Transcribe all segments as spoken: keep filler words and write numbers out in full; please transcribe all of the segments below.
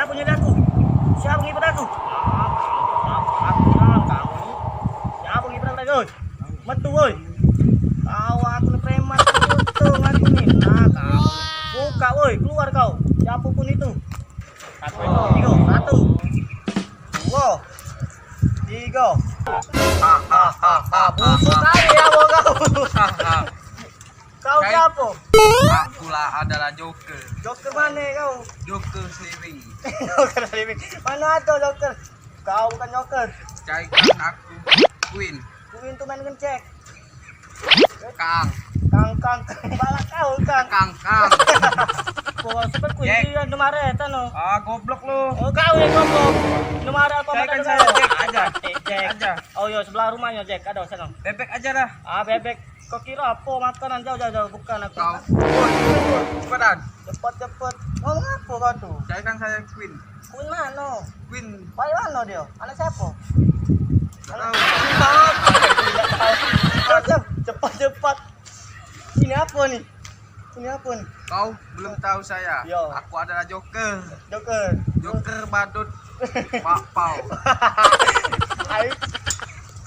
Punyo aku. Siapo ngibet aku? Aku, aku, aku. Siapo ngibet aku, oi? Metu, oi. Kau aku ni preman, untung aku ni. Nah, kau. Buka, oi, keluar kau. Siapo pun itu. Satu, tiga, satu. Dua. Tiga. Ha, ha, ha, ha, ha. Busuk kali ya, kau. Kau siapo? Aku lah adalah Joker. Joker mano kau? Joker Slimming. Joker Slimming. Mano ado Joker? Kau bukan Joker. Carikan aku Queen. Queen tu main ngecek. Kang. Kang, kang, kang. Balak kau, kang. Kang, kang. Kau super Queen. Jack. Dia Indomaret, anu. Ah, goblok lu. Oh, kau yang goblok. Indomaret apa? Carikan saya Jack aja. Jack. Jack aja. Oh, iya, sebelah rumahnya Jack. Ada sana. Bebek aja dah. Ah, bebek. Kau kira apa makanan? Jauh, jauh, jauh. Bukan aku. Kau. Cepetan. Cepet, cepet. Ngomong apa kau tu? Carikan saya Queen. Queen mano? Queen. Pai mano dia? Anak siapa? Tahu. Tidak tahu. Cepat, cepat. Ini apa ni? Ini apa ni? Kau belum tahu saya. Yo. Aku adalah Joker. Joker. Joker badut. Pak Pau. Ai.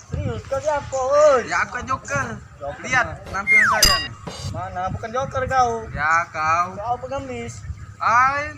Serius kau siapa, oi? Ya, aku Joker. Joker. Lihat penampilan saya nih. Mana? Bukan Joker kau. Ya, kau. Kau pengemis. Ai.